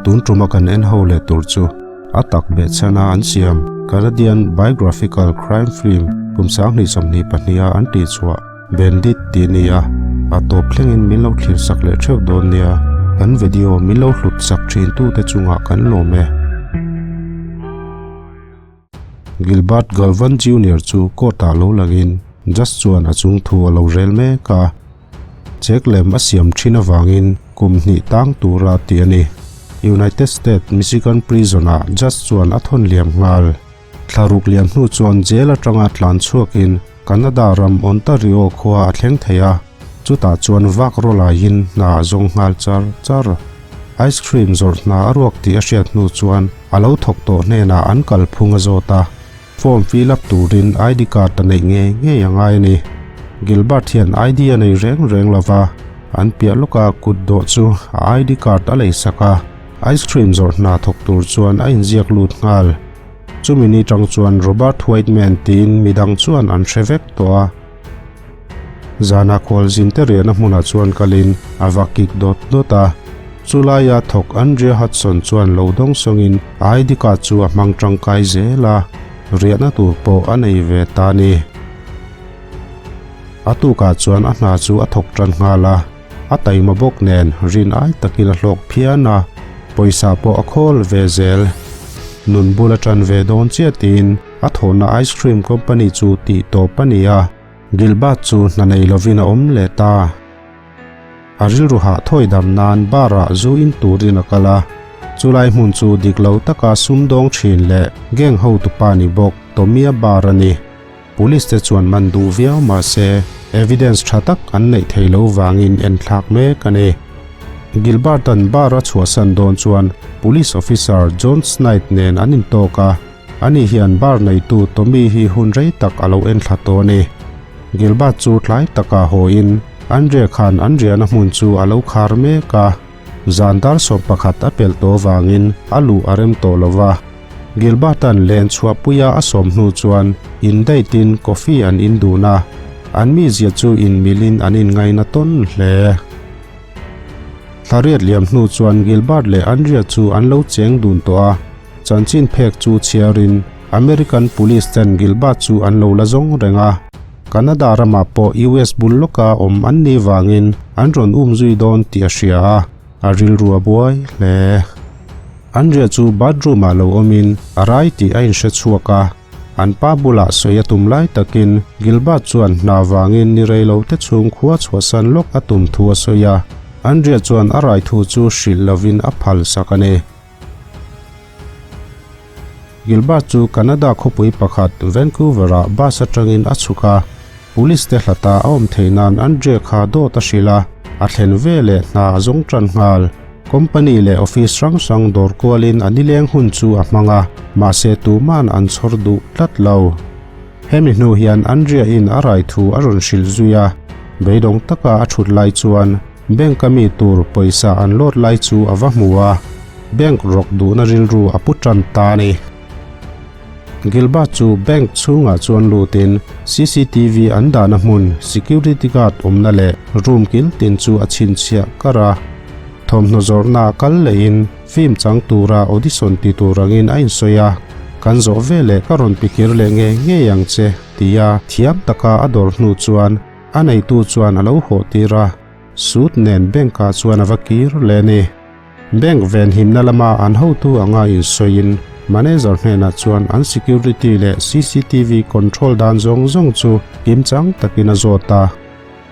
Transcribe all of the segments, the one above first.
Tun tuma kan en ho leh tur chu a tak behchhana an siam Canadian biographical crime film kum 2022 a an tihchhuah Bandit tih a ni a, a tawp thlengin min lo thlir sak leh theuh dawn nia, kan video min lo hlut sak thin tute chungah kan lawm e. Gilbert Galvan Junior chu court ah lo langin judge chuan a chung thu a lo rel mek a, check lem a siam thin avangin kum hnih tang tura tih a ni. United States Michigan prison ah judge chuan a thawn liam nghal. Thlaruk liam hnu chuan jail atanga tlan chhuakin Canada ram Ontario khua a thleng thei a, chutah chuan vak rawlaiin hna a zawng nghal char char. Ice cream zawrh hna a ruak tih a hriat hnu chuan a lo thawk tawh hnenah an kalphung a zawt a, form fill up turin ID card a neih ngei ngei a ngai a ni. Gilbert hian ID a nei reng reng lo va, an piah lawka kut dawh chu a ID card a leisak a, ice cream zawrh hna thawk tur chuan a inziak lut nghal. Chumi ni tang chuan Robert Whiteman tiin midang chuan an hre vek tawh a. Zana khualzin te riahna hmunah chuan kalin a va kik dawt dawt a. Chulaia thawk Andrea Hudson chuan lo dawng sawngin a ID card chu a hmang tangkai zel a, riahna tur pawh a nei ve ta a ni. A tukah chuan a hna chu a thawk tan nghal a, a taima bawk nen rin ai takin a hlawk phian a, pawisa pawh a khawl ve zel. Nun bul a tan ve dawn chiah tiin a thawhna ice cream company chu tih tawp a ni a, Gilbert chu hna nei lovin a awm leh ta. A rilru hah thawi dam nan bar ah zu in turin a kal a, chulai hmun chu dik lo taka sumdawng thin leh gang hotupa ni bawk Tommy-a bar a ni. Police te chuan man duh viau mah se evidence tha tak an neih thei lo vangin en thlak mek a ni. Gilbert-a'n bar a chhuahsan dawn chuan Police Officer John Snight nen an intawk a, ani hian bar neitu Tommy hi hun rei tak a lo en thla tawh a ni. Gilbert chu tlai taka hawiin Andre khan an riahna hmun chu a lo khar mek a, zan dar 11 a pelh tawh vangin a luh a rem tawh lo va. Gilbert-a'n len chhuahpuia a sawm hnu chuan indate-in coffee an in dun a, an mizia chu inmilin an inngaina tawn hle. Thlariat liam hnu chuan Gilbert leh Andrea chu an lo cheng dun tawh a, chanchin phek chu chhiarin American Police ten Gilbert chu an lo la zawng reng a, Canada ramah pawh US bul lawka awm an nih vangin an rawn umzui dawn tih a hria a, a rilru a buai hle. Andrea chu bathroom ah lo awmin a rai tih a inhre chhuak a, an pa bulah sawi a tum lai takin Gilbert chuan hna vangin ni rei lo te chhung khua chhuahsan lawk a tum thu a sawi a, Andrea chuan a rai thu chu hrilh lovin a phal sak a ni. Gilbert chu Canada khawpui pakhat Vancouver ah bus atangin a chhuk a, police te hlata a awm theih nan Andrea kha dawt a hrilh a, a thlen veleh hna a zawng tan nghal. Company leh office hrang hrang dawr kualin a nileng hun chu a hmang a, mahse tuman an chhawr duh tlat lo. Hemi hnu hian Andrea in a rai thu a rawn hrilh zui a, beidawng taka a thut lai chuan bank a mi tur pawisa an load lai chu a va hmu a, bank rawk duhna rilru a pu tan ta a ni. Gilbert chu bank chhungah chuan lutin cctv an dahna hmun security guard awmna leh room kil tin chu a chhinchhiah kar a. Thawmhnaw zawrhna a kal lehin film chang tura audition ti tur angin a insawi a, Kan zawh veleh ka rawn pikir leh ngei ngei ang che tia thiam taka a dawr hnu chuan a neitu chuan a lo hawh tir a, suit nen bank ah chuan a va kir leh a ni. Bank venhimna lama an hotu anga insawiin manager hnenah chuan an security leh cctv control dan zawng zawng chu kimchang takin a zawt a.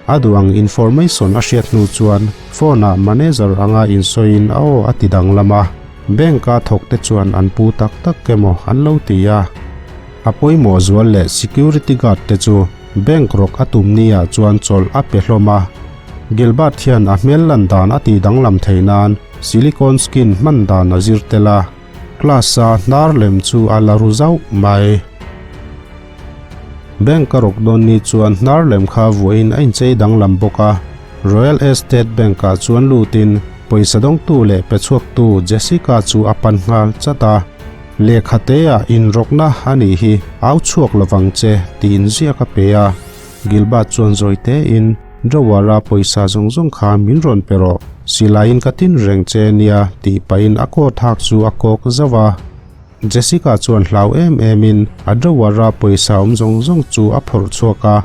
A duh ang information a hriat hnu chuan phone-ah manager anga insawiin a aw a ti danglam a, bank-a thawkte chuan an pu tak tak emaw an lo ti a. A pawimawh zual leh security guard te chu bank rawk a tum ni-ah chuan chawlh a pe hlawm a. Gilbert hian a hmel lan dan a tih danglam theih nan silicone skin hman dan a zir tel a, class-a hnar lem chu a la ru zauh mai. Bank a rawk dawn ni chuan hnar lem kha vuahin a inchei danglam bawk a, Royal Estate Bank-ah chuan lutin pawisa dawngtu leh pe chhuaktu Jessica chu a pan nghal chat a, Lehkha te-ah inrawkna a nih hi, au chhuak lovang che tiin ziak a pe a. Gilbert chuan zawi tein, Drawer-a pawisa zawng zawng kha min rawn pe rawh. Silaiin ka tin reng che nia tih pahin a coat hak chu a kawk zauh a. Jessica chuan hlau em emin a drawer a pawisa awm zawng zawng chu a phawrh chhuak a,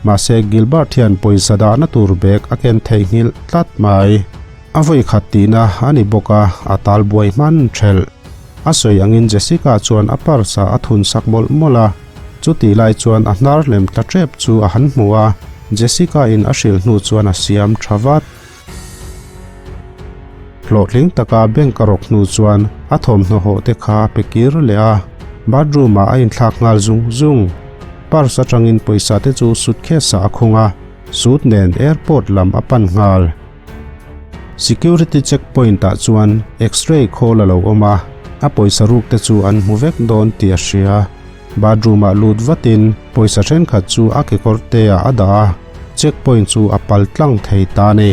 mahse Gilbert hian pawisa dahna tur bag a ken theihnghilh tlat mai. A vawi khat tihna a ni bawk a, a tal buai hman thelh. A sawi angin Jessica chuan a purse ah a thun sak mawlh mawlh a, chutih lai chuan a hnar lem tla tep chu a han hmu a, Jessica in a hrilh hnu chuan a siam tha vat. Hlawhtling taka bank a rawk hnu chuan a thawmhnaw hawh te kha a pe kir leh a, bathroom ah a inthlak nghal zung zung. Purse atangin pawisa te chu suitcase ah a khung a, suit nen airport lam a pan nghal. Security check point ah chuan x-ray khawl a lo awm a, a pawisa ruk te chu an hmu vek dawn tih a hria. Bathroom ah lut vatin pawisa thenkhat chu a kekawr te ah a dah a, check point chu a pal tlang thei ta a ni.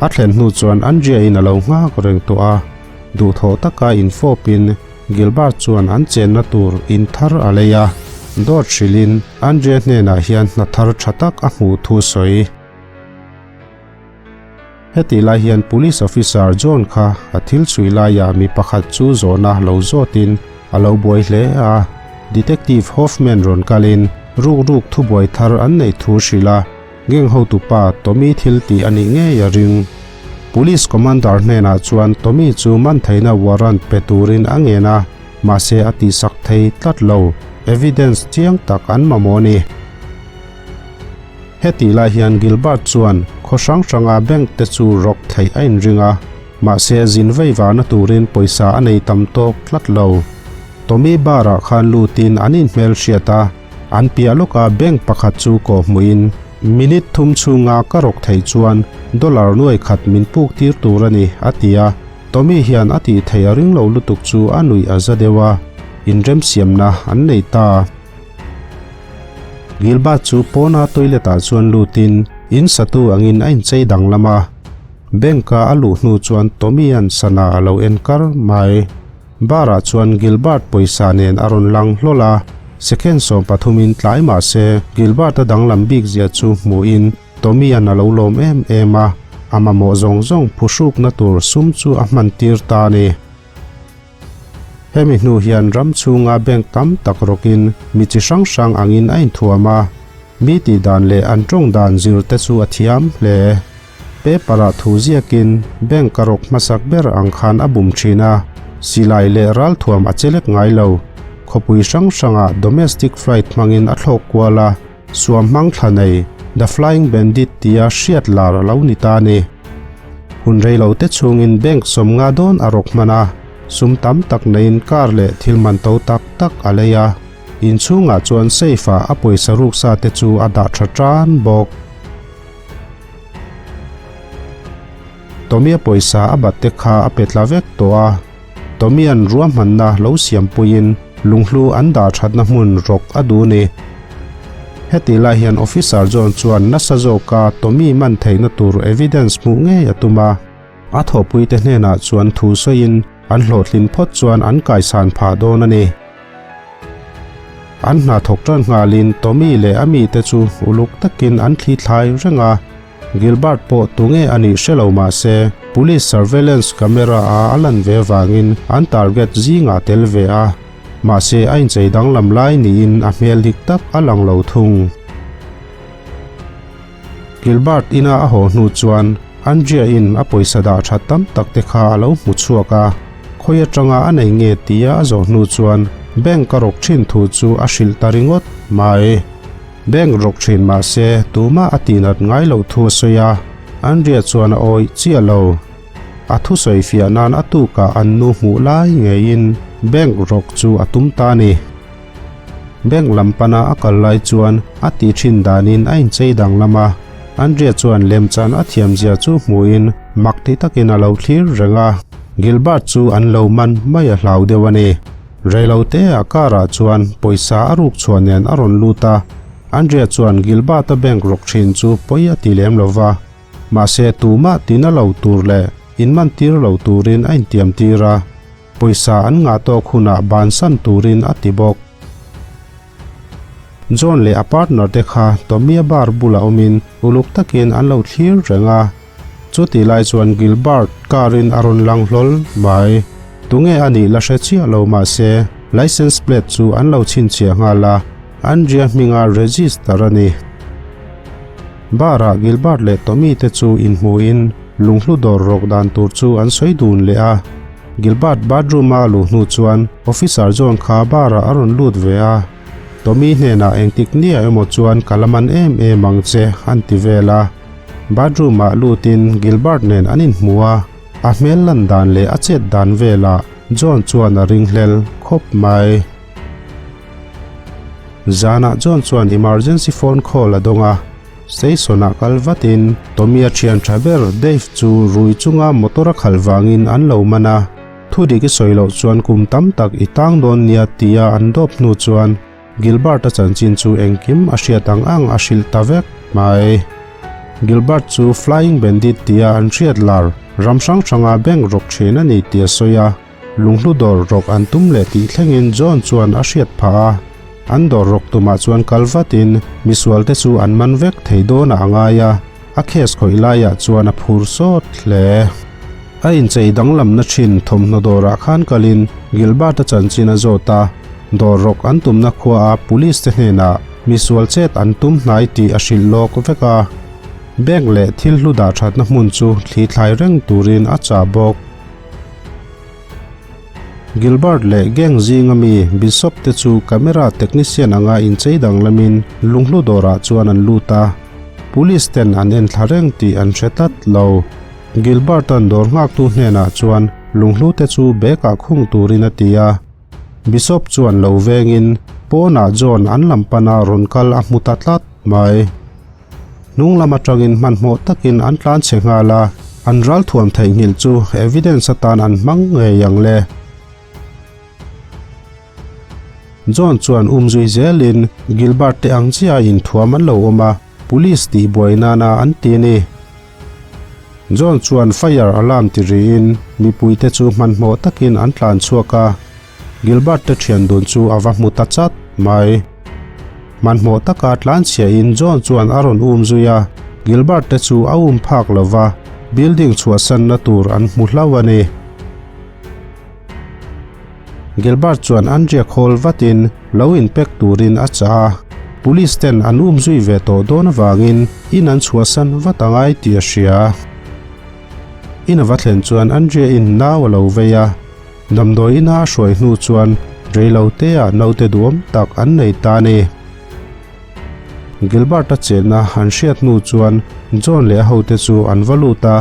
A thlen hnu chuan Andrea in a lo nghak reng tawh a, duhthawh taka infawpin Gilbert chuan an chenna tur in thar a lei a, dawt hrilhin Andrea hnenah hian hna thar tha tak a hmuh thu sawi. Hetih lai hian Police Officer John kha a thil chhui laiah mi pakhat chu zawhna lo zawtin a lo buai hle a, Detective Hoffman rawn kalin ruk ruk thubuai thar an neih thu hrilh a, Gang hotupa Tommy thil tih a nih ngei a ring. Police Commander hnenah chuan Tommy chu man theihna warrant pe turin a ngen a, mahse a tihsak thei tlat lo, evidence chiang tak an mamawh a ni. Hetih lai hian Gilbert chuan khaw hrang hranga bank te chu rawk theih a inring a, mahse zin vei varna turin pawisa a nei tam tawk tlat lo. Tommy bar ah khan lutin an inhmelhriat a, An piah lawka bank pakhat chu kawhhmuhin minute thum chhunga ka rawk theih chuan dollar nuai khat min puk tir tur a ni, a ti a. Tommy hian a tih theih a ring lo lutuk chu a nuih a za deuh a, inremsiamna an nei ta. Gilbert chu pawna toilet ah chuan lutin in satu angin a inchei danglam a. Bank-a a luh hnu chuan Tommy-a'n sana a lo en kar mai. Bar-ah chuan Gilbert pawisa nen a rawn lang hlawl a, second 13 in tlai mah se Gilbert-a danglam bik zia chu hmuhin Tommy-a'n a lo lawm em em a, a mamawh zawng zawng phuhrukna tur sum chu a hman tir ta a ni. Hemi hnu hian ram chhunga bank tam tak rawkin mi chi hrang hrang angin a inthuam a, mi tih dan leh an tawng dan zir te chu a thiam hle. Paper-ah thu ziakin bank a rawk hmasak ber ang khan a bum thin a, silai leh ralthuam a che lek ngai lo. Khawpui hrang hrangah domestic flight hmangin a thlawk kual a, suam hmang thla nei The Flying Bandit tia hriat lar a lo ni ta a ni. Hun rei lo te chhungin bank 50 dawn a rawk hman a, sum tam tak neiin car leh thil man to tak tak a lei a, inchhungah chuan safe-ah a pawisa ruksa te chu a dah tha tan bawk. Tommy-a pawisa a bat te kha a pe tla vek tawh a, Tommy-a'n ruahmanna lo siampuiin lunghlu an dah thatna hmun rawk a duh ni. Hetih lai hian Officer John chuan nasa zawka Tommy man theihna tur evidence hmuh ngei a tum a, a thawhpuite hnenah chuan thu sawiin an hlawhtlin phawt chuan an kaisan phah dawn a ni. An hna thawk tan nghalin Tommy leh a mite chu uluk takin an thli thlai reng a, Gilbert pawh tunge a nih hre lo mah se Police surveillance camera a a lan ve vangin an target zingah tel ve a, mahse a inchei danglam lai niin a hmel dik tak a lang lo thung. Gilbert ina a haw hnu chuan Andrea in a pawisa dah that tam tak te kha a lo hmu chhuak a, khawi atanga a nei nge tia a zawh hnu chuan bank a rawk thin thu chu a hrilh ta ringawt mai. Bank rawk thin mah se tumah a tihnat ngai loh thu a sawi a, Andrea chuan a awih chiah lo. A thusawi fiah nan a tukah an nu hmuh lai ngeiin bank rawk chu a tum ta a ni. Bank lam pana a kal lai chuan a tih thin danin a inchei danglam a, Andrea chuan lemchan a thiamzia chu hmuhin mak ti takin a lo thlir reng a, Gilbert chu an lo man mai a hlau deuh a ni. Reilote ah car ah chuan pawisa a ruk chhuah nen a rawn lut a, Andrea chuan Gilbert-a bank rawk thin chu pawi a ti lem lova, mahse tumah tina lo tur leh inmantir lo turin a intiam tir a. Pawisa an ngah tawk hunah bansan turin a ti bawk. John leh a partner te kha Tommy-a bar bulah awmin uluk takin an lo thlir reng a. Chutih lai chuan Gilbert car in a rawn lang hlawl mai. Tunge a nih la hre chiah lo mahse license plate chu an lo chhinchhiah nghal a, Andrea hminga register a ni. Bar ah Gilbert leh Tommy te chu inhmuhin lunghlu dawr rawk dan tur chu an sawi dun leh a. Gilbert bathroom a a luh hnu chuan Officer John kha bar ah a rawn lut ve a. Tommy hnenah engtik nia emaw chuan ka la man em em ang che an ti vel a. Bathroom ah lutin Gilbert nen an inhmu a, a hmel lan dan leh a chet dan velah John chuan a ringhlel khawp mai. Zanah John chuan emergency phone call a dawng a, station ah kal vatin Tommy-a thian tha ber Dave chu rui chunga motor a khalh vangin an lo man a, thu dik i sawi loh chuan kum tam tak i tang dawn nia tia an dawp hnu chuan Gilbert-a chanchin chu engkim a hriat ang ang a hrilh ta vek mai. Gilbert chu Flying Bandit tia an hriat lar ram hrang hranga bank rawk thin a ni tih a sawi a, lunghlu dawr rawk an tum leh tih thlengin John chuan a hriat phah a. An dawr rawk tumah chuan kal vatin misualte chu an man vek thei dawnah a ngai a, a case khawih laiah chuan a phur sawt hle. A inchei danglamna thin thawmhnaw dawrah khan kalin Gilbert-a chanchin a zawt a, dawr rawk an tumna khuaah police te hnenah misual chet an tum hnai tih a hrilh lawk vek a. Bank leh thil hlu dah thatna hmun chu thli thlai reng turin a chah bawk. Gilbert leh gang zinga mi Bishop te chu camera technician anga inchei danglamin lunghlu dawrah chuan an lut a, police ten an en thla reng tih an hre tlat lo. Gilbert-a'n dawr nghaktu hnenah chuan lunghlu te chu bag-ah khung turin a ti a. Bishop chuan lo vengin pawnah John an lam pana rawn kal a hmu ta tlat mai. Hnung lam atangin hmanhmawh takin an tlan chhe nghal a, an ralthuam theihnghilh chu evidence atan an hmang ngei ang le. John chuan umzui zelin Gilbert te ang chiah inthuam an lo awm a, police tihbuai nana an ti a ni. John chuan fire alarm ti riin mipuite chu hmanhmawh takin an tlan chhuak a, Gilbert te thian dun chu a va hmu ta chat mai. Hmanhmawh taka tlan chhiahin John chuan a rawn um zui a, Gilbert te chu a um phak lo va, building chhuahsanna tur an hmu hlauh a ni. Gilbert chuan Andrea khawl vatin lo inpek turin a chah a, police ten an um zui ve tawh dawn avangin in an chhuahsan vat a ngai tih a hria. In a va thlen chuan Andrea in nau a lo vei a, damdawi ina a hruai hnu chuan reiloteah naute duhawm tak an nei ta a ni. Gilbert-a chenna an hriat hnu chuan John leh a hote chu an va lut a,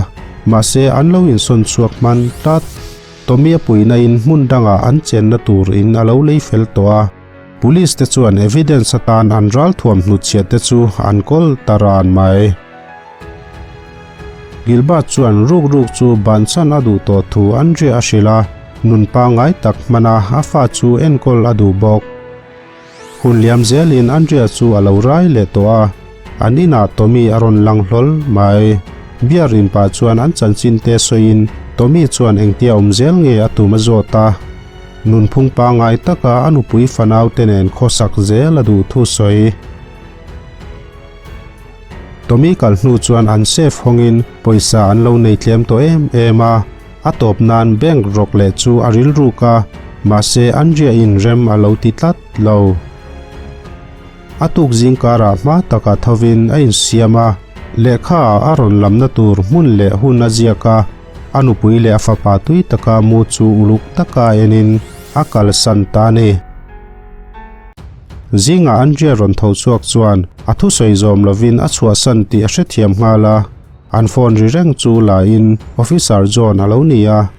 mahse an lo insawn chhuak hman tlat. Tommy-a puihna in hmun dangah an chenna tur in a lo lei fel tawh a, Police te chuan evidence atan an ralthuam hnutchhiat te chu an kawl ta ran mai. Gilbert chuan ruk ruk chu bansan a duh tawh thu Andrea a hrilh a, nun pangngai tak hmana a fa chu enkawl a duh bawk. Hun liam zelin Andrea chu a lo rai leh tawh a, an inah Tommy a rawn lang hlawl mai. Beer in pah chuan an chanchin te sawiin Tommy chuan engtia awm zel nge a tum a zawt a. Nunphung pangngai taka a nupui fanau te nen khawsak zel a duh thu sawi. Tommy kal hnu chuan an safe hawngin pawisa an lo nei tlem tawh em em a, a tawp nan bank rawk leh chu a rilruk a, mahse Andrea in rem a lo ti tlat lo. A tuk zing karah hma takah thovin a insiam a, lehkha ah a rawn lamna tur hmun leh hun a ziak a, a nupui leh a fapa tui taka mu chu uluk taka enin a kalsan ta a ni. Zingah Andrea rawn tho chhuak chuan a thusawi zawm lovin a chhuahsan tih a hrethiam nghal a, an phone ri reng chu la in Officer John a lo ni a,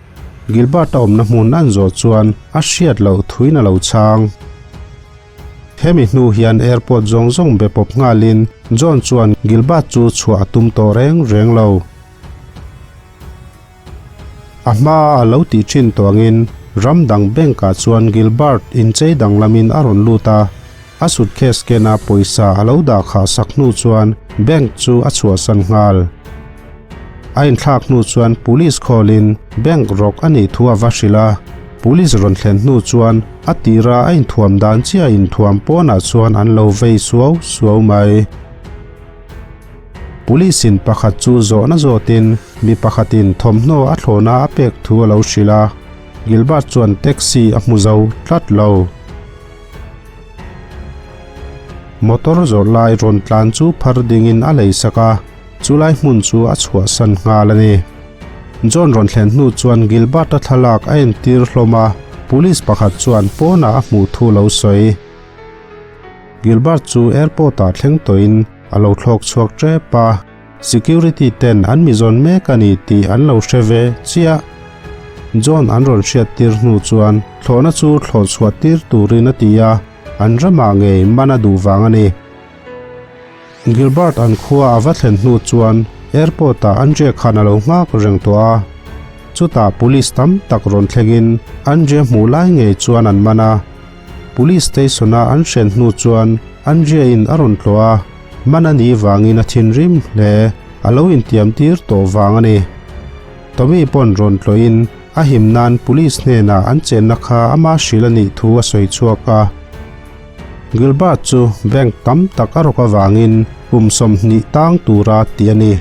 Gilbert-a awmna hmun an zawh chuan a hriat loh thuin a lo chhang. Hemi hnu hian airport zawng zawng be pawp nghalin John chuan Gilbert chu chhuah a tum tawh reng reng lo. A hma a lo tih thin tuangin ram dang bank ah chuan Gilbert inchei danglamin a rawn lut a, a suitcase kena pawisa a lo dah khah sak hnu chuan bank chu a chhuahsan nghal. A inthlak hnu chuan police call in bank rawk a nih thu a va hrilh a, Police rawn thlen hnu chuan a tira a inthuam dan chiah inthuam pawnah chuan an lo vei suau suau mai. Police in pakhat chu zawhna zawtin mi pakhatin thawmhnaw a thlawhna a pek thu a lo hrilh a, Gilbert chuan taxi a hmu zo tlat lo. Motor zawrh lai rawn tlan chu phar dingin a lei sak a, chulai hmun chu a chhuahsan nghal a ni. John rawn thlen hnu chuan Gilbert-a thlalak a entir hlawm a, police pakhat chuan pawnah a hmuh thu lo sawi. Gilbert chu airport-ah thleng tawhin a lo thlawk chhuak tep a, security ten an mi zawn mek a ni tih an lo hre ve chiah. John an rawn hriat tir hnu chuan thlawhna chu thlawh chhuah tir turin a ti a, an ramah ngei man a duh vang a ni. Gilbert an khua a va thlen hnu chuan airport ah Andre khan a lo nghak reng tawh a. Chutah police tam tak rawn thlengin Andre hmuh lai ngei chuan an man a. Police station a an hren hnu chuan Andre in a rawn tlawh a, man a nih vangin a thinrim hle, a lo intiam tir tawh vang a ni. Tommy pawn rawn tlawhin a him nan police hnenah an chenna kha ama hrilh a nih thu a sawi chhuak a. Gilbert chu bank tam tak a rawk avangin kum 20 tang tura tih a ni.